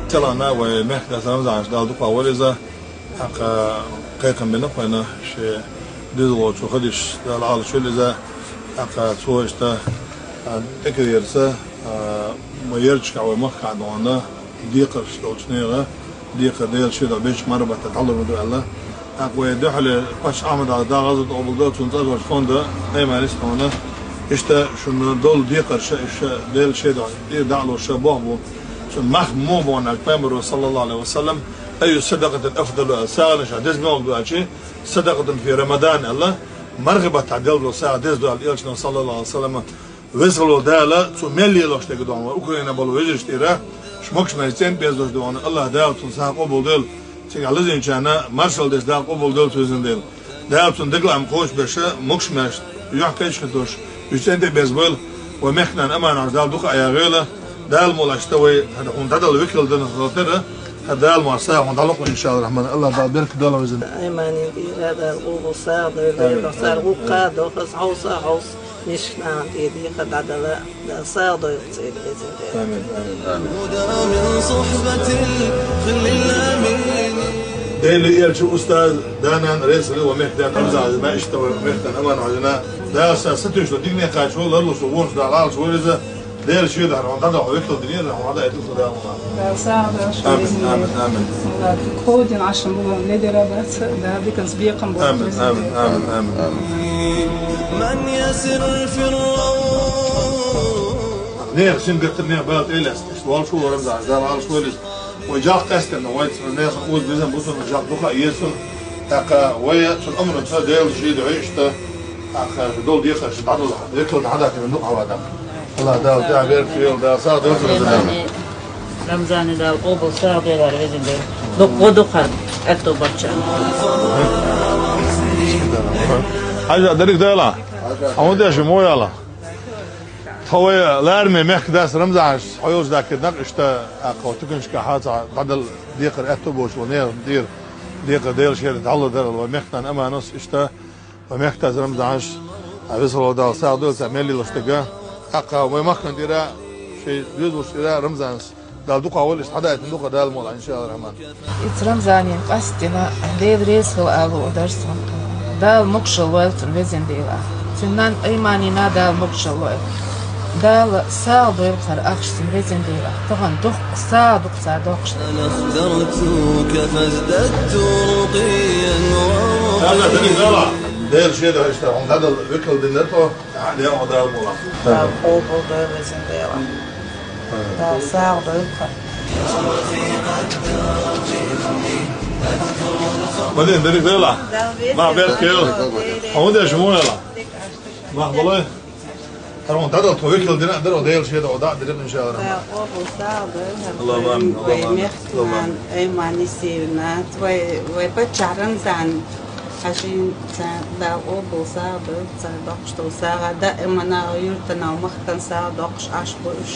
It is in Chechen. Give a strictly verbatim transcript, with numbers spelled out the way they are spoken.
Салам, вай мехкдас Рамзанаш, Дала дукха вализа. ТӀаккха кхайкам бина вайна, ший дезалгӀа чу хадиш Дала Ӏалашвелиза. ТӀаккха цо иштта, а, тӀекерерца, а, ма ярчка вай махка дона декхарш долчу нехан, декхар Делан шен духьа беш мархӀабатта дӀалур ма ду аьлла. ТӀаккха вай дуьхьале паччахь Ахьмада дагӀаза тӀе къобалдо, цунна цӀа долчу фонда Айманис тхуна. Иштта шуна долу декхарш, иштта Делан шен духьа тӀера дӀа а луш, ша боху бу. Цунна мах муха боху аьлча, Пайхамаро, саллаллаху Ӏалайхи ва саллам, «Айю садакъатин афдалу», аьлла, сагӀанаш деза муха ду аьлча, «Садакъатун фи Рамадан», аьлла, мархӀабатта делла долу сагӀа деза ду аьлла, Элчано, саллаллаху Ӏалайхи ва саллам. Веза волу Дала цу мел лелош дерг дохьума Украина болу вежарий тӀера, шу могуш-маьрша цӀен беза долуш дохьума, АллахӀ Дала цунна сагӀа къобалдойла, цигахь лазийначарна маршалла деш Дала къобалдойла цуьнан Дела. Дала цунна дегла Ӏам кхочушбеш, могуш-маьрша юьхькхеташ хир долуш, уьш цӀен тӀе беза бойла, вай мехкан аманаш Дала дукха а ягӀийла, Дала мукъ лахь иштта вай, хӀара хьуна дӀадала векал дина хилла тера, хӀара Дала мукъ лахь сагӀа хьуна дӀалохуьйту, иншаАллахӀ Рахьман, АллахӀ Дала беркат дойла везан. Айманин тӀера Дала къобал сагӀа дойла, Дала сагӀа гӀуллакх а дохаза, хьовса а хьовса. Мишнан тӀе дехар дӀадала, Дала сагӀа дойла церан везан Дела. Амин, амин, амин. هدى من صحبة الخل الأمين. Делан элчан устаз, да-нана реза хила вай мехкан Рамзан Ӏазина, иштта вай мехкан Аман Ӏазина. Дала сан сатуьйсуш долу дикане кхачо ларлуш, вовшах Дала Ӏалашвойла иза. Делан шен духьа хьуна дӀадала векал динера, хьуна дӀа а дуьхьал Дала ма. Дала сагӀа дойла шун везан Дела. Амин, амин, амин. Кховдина Ӏаш ма бу, ледара бац, Дала диканца бекхам бойла. Амин, амин, амин, амин, амин. من يسر في الروض. Нехан сингаттам, нехан бала тӀе а лаьцна, иштта волуш ву Рамзан, Дала Ӏалашвойла иза. Вай жагӀ къаьстина, вай цу нехан оза безам бу цунна, жагӀ дукха а еза цунна. ТӀаккха вай цуьнан амрца Делан шен духьа иштта, тӀаккха долу декхарш дӀадала векал дӀадахкина дукха хьавадам. АллахӀ Дала тӀехь беркат йойла, Дала сагӀа дойла цунна. Рамзане Дала къобал сагӀа дойла везан Дела. Дукха дукха аьтто бачча. Хьажа, дерриг Дела. Хьан деш мо яла? Тхо вай лараме мехкан дас Рамзанаш хьо йолчу даккхий накъ иштта, тӀаккха туканашкахь цхьа дӀадала декхар аьтто боцуш волу нехан тӀера декхар Делан шен духьа дӀалур дара вай мехкан Аманас иштта. Вай мехкан дас Рамзанаш, а, веза волу Дала сагӀа дойла церан мел лелош дерг. ТӀаккха вай махкана тӀера, шайн доьзалш тӀера Рамзанас Дала дукха валлалц хьадаийтина ду-кх Дала мукъ лахь, иншаАллахӀ Рахьман. Иза Рамзанин къастина, Дела реза хила ало а дара суна. Дала могушалла лойла цунна везан Дела. Цуьнан нанна Айманина Дала могушалла лойла. Дала сагӀа дойла хӀара ахча цунна везан Дела. Тахана дуккха сагӀа ду-кх цара доккхуш. أنا اخترتك فازددت رقيا وروحي. Дала шен духьа иштта хьуна дӀадала векал дина тхо, тӀаьхьа дӀа а Дала мукъ лахь. Дала къобал дойла везан Дела. Дала сагӀа дойла хӀара. Ма дин, дерриг Дела. Ма беркат йойла. Хьан деш мо яла? Мах балой. ХӀара хьуна дӀадала тхо векал дина а дара, Делан шен духьа дӀа а дира, иншаАллахӀ Рахьман. Дала къобал сагӀа дойла хӀара. Аллахумма амин, Аллахумма амин. Вай мехкан Айманисна, вай, вай паччахь Рамзан Хьажин, царна Дала къобал сагӀа дойла, цара доккхуш долу сагӀа даимана юьртана, махкана сагӀа доккхуш Ӏаш бу уьш.